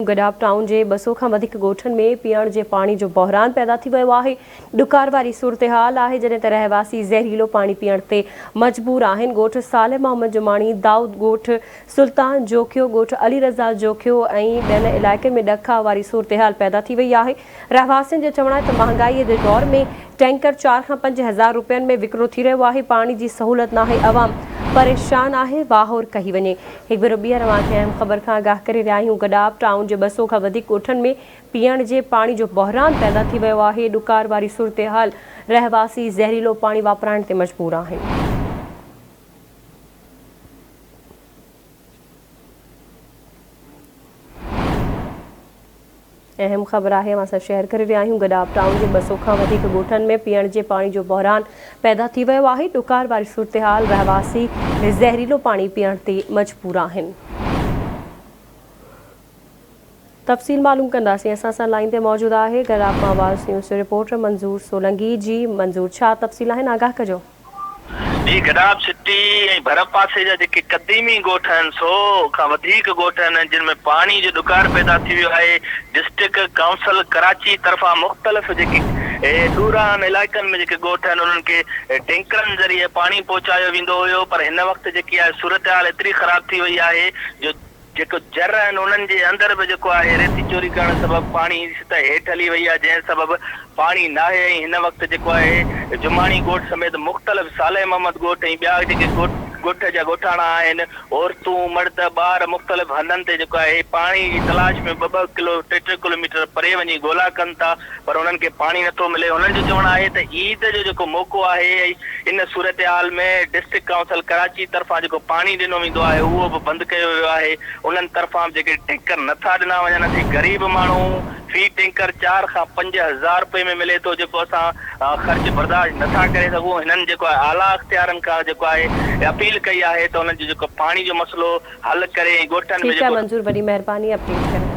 Gadap town جي 200 کان وڌيڪ ڳوٺن ۾ پيئڻ جي پاڻي جو بحران پيدا ٿي ويو آهي، ڏڪار واري صورتحال آهي، جڏهن ته رهواسي زهريلو پاڻي پيئڻ تي مجبور آهن، ڳوٺ صالح محمد جماڻي، دائود ڳوٺ، سلطان جوکيو، ڳوٺ علي رضا جوکيو ۽ ٻين علائقن ۾ ڏکاء واري صورتحال پيدا ٿي وئي آهي، رهواسين جو چوڻ آهي ته مهانگائي جي دور ۾ ٽينڪر چار کان 5000 روپين ۾ وڪرو ٿي رهيو آهي، پاڻي جي سهولت ناهي، عوام پريشان آهي، واهور ڪهي وڃي. هڪ ڀيرو ٻيهر اوهان کي اهم خبر کان آگاهه ڪري رهيا آهيون، گڏاپ ٽائون جي 200 کان وڌيڪ ڳوٺن ۾ پيئڻ جي پاڻي جو بحران پيدا ٿي ويو آهي، ڏڪار واري صورتحال، رهواسي زهريلو پاڻي واپرائڻ تي مجبور آهن. اهم خبر آهي اوهان سان شيئر ڪري رهيا آهيون گڏاپ ٽائون جي 200 کان وڌيڪ ڳوٺن ۾ پيئڻ جي پاڻي جو بحران پيدا ٿي ويو آهي ڏڪار واري صورتحال رهواسي زهريلو پاڻي پيئڻ تي مجبور آهن. تفصيل معلوم ڪنداسين اسان سان لائين تي موجود آهي گڏاپ مان آواز نيوز جو رپورٽر منظور سولنگي جي منظور ڇا تفصيل آهن آگاهه ڪجو. جي گڏاپ سٽي ۽ ڀرپاسي جا جيڪي قديمي ڳوٺ آهن سو کان وڌيڪ ڳوٺ آهن جن ۾ پاڻي جو ڏڪار پيدا ٿي ويو آهي ڊسٽرڪٽ ڪائونسل ڪراچي طرفان مختلف جيڪي ڏورانهن علائقن ۾ جيڪي ڳوٺ آهن انهن کي ٽينڪرن ذريعي پاڻي پهچايو ويندو هيو پر هن وقت جيڪي آهي صورتحال ايتري خراب ٿي وئي آهي جو جيڪو جر آهن انهن جي اندر به جيڪو آهي ريتي چوري ڪرڻ سبب پاڻي سطح هيٺ هلي وئي آهي جنهن سبب پاڻي ناهي ۽ هن وقت جيڪو آهي جماڻي ڳوٺ سميت مختلف صالح محمد ڳوٺ ۽ ٻيا جيڪي ڳوٺ جا ڳوٺاڻا آهن عورتون مرد ٻار مختلف هنڌن تي جيڪو آهي پاڻي جي تلاش ۾ ٻه ٻه ڪلو ٽي ٽي ڪلوميٽر پري وڃي ڳولا ڪن ٿا پر انهن کي پاڻي نٿو ملي هنن جو چوڻ آهي ته عيد جو جيڪو موقعو آهي ۽ ان صورتحال ۾ ڊسٽرڪٽ ڪائونسل ڪراچي طرفان جيڪو پاڻي ڏنو ويندو آهي اهو به بند ڪيو ويو آهي انهن طرفان به جيڪي ٽينڪر نٿا ڏنا وڃن اسين غريب ماڻهو في ٽينڪر چار کان 5000 رپئي ۾ ملي ٿو جيڪو اسان خرچ برداشت نٿا ڪري سگهون هنن جيڪو آهي اعليٰ اختيارن کان جيڪو آهي اپيل ڪئي آهي ته انهن جو جيڪو پاڻي جو مسئلو حل ڪري ۽ ڳوٺن ۾ ٺيڪ آهي جيڪو منظور وڏي مهرباني اپڊيٽ ڪرڻ.